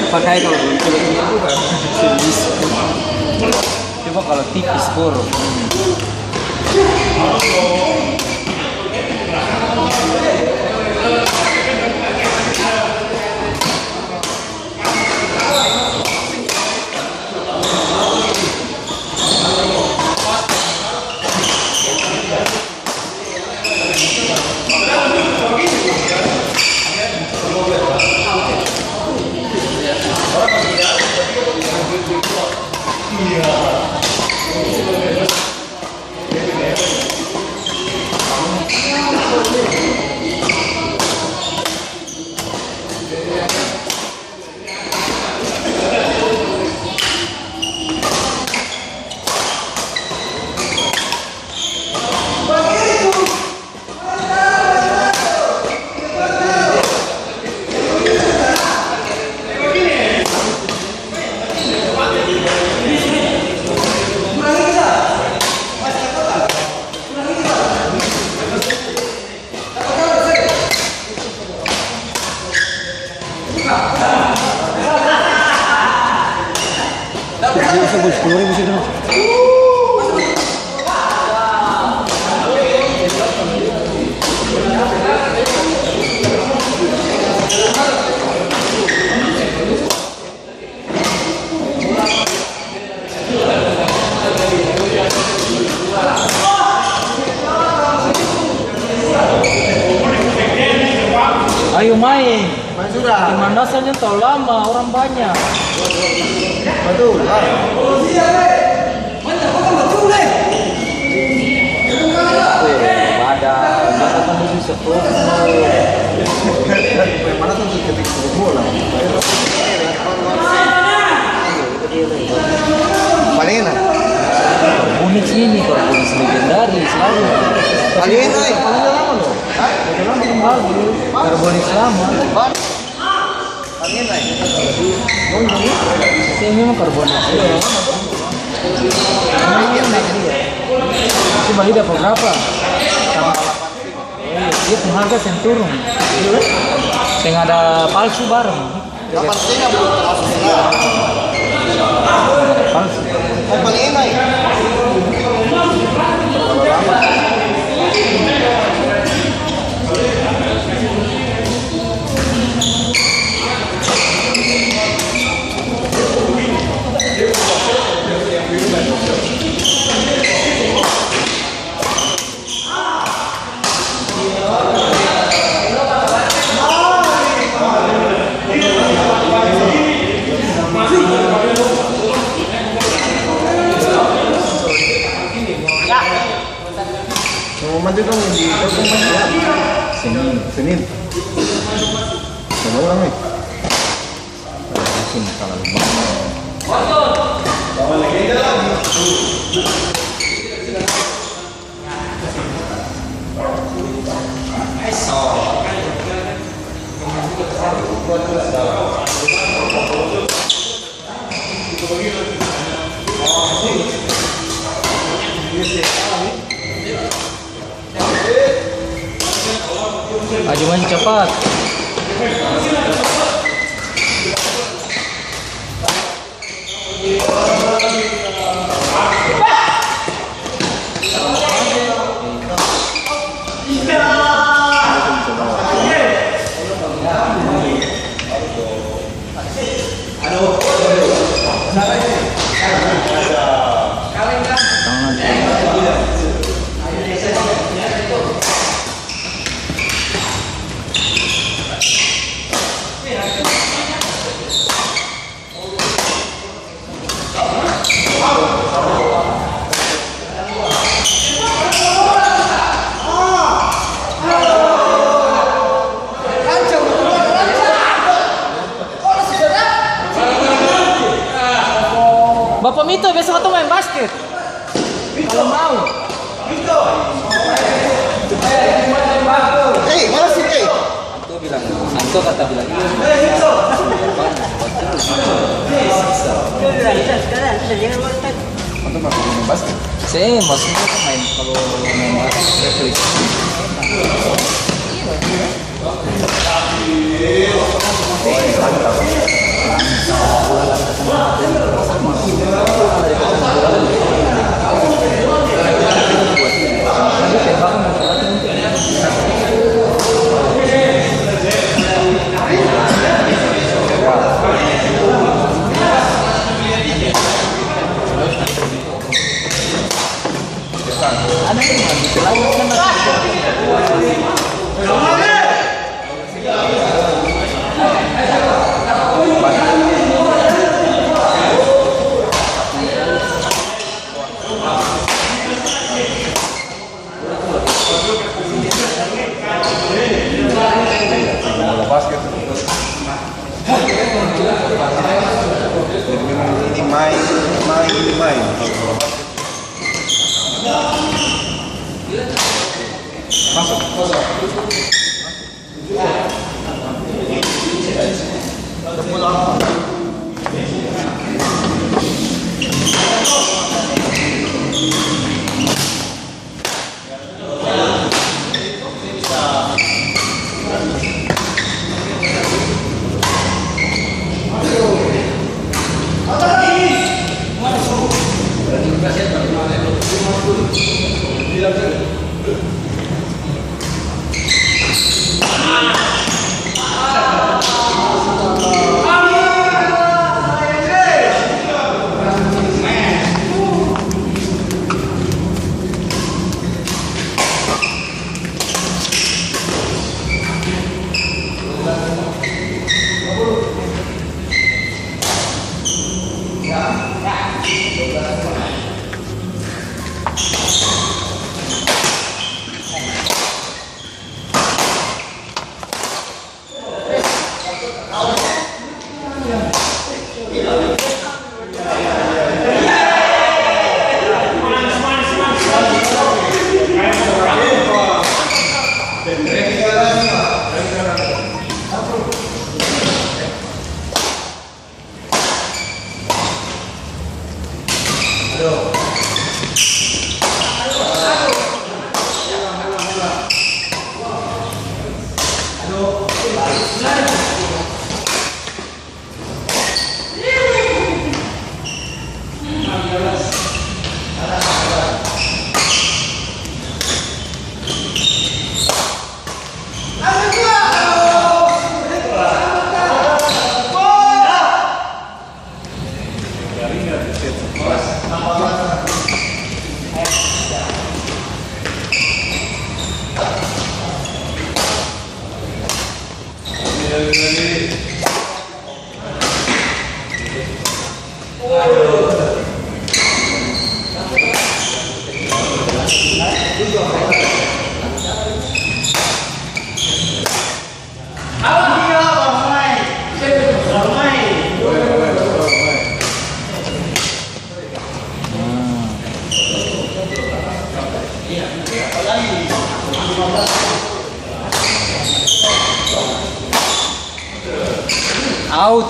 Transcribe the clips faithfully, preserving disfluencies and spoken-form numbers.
Pakai kalau belum coba, coba kalau tipis, boro. Ayo maeng. Maeng sudah. Di Manasa ni talalu lama, orang banya. Batul. Weh, badan, masa kan bisa fokus. Mana tuh ketik bola? Palena. Karbonix ini, Karbonix legendaris, lama. Palena, eh, Palena lama loh. Hah? Karbonix lama. Palena, eh. Ini memang Karbonix. Ini dia. Cuma dia dapat berapa? Tambah delapan. Oh iya, dia pung harga seng turun. Seng ada palsu barang. Delapan setengah, Bu. Delapan setengah. Palsu. Oh, paling enak ya? Mau mandi dong di Senin. Senin. Sama orang nih. Musim talalu banya. Aju maju capat. Komito, besok katong main basket. Kalau mau. Hei, mana sih, hei? Anto bilang, Anto kata bilang, "Iya, Bang, waktu itu." Anto mau main basket? Seng, maksudnya kan main, kalau main basket, refleks. Ini main, ini main, ini main. Masuk. Out.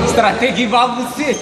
Strategi bagus sih.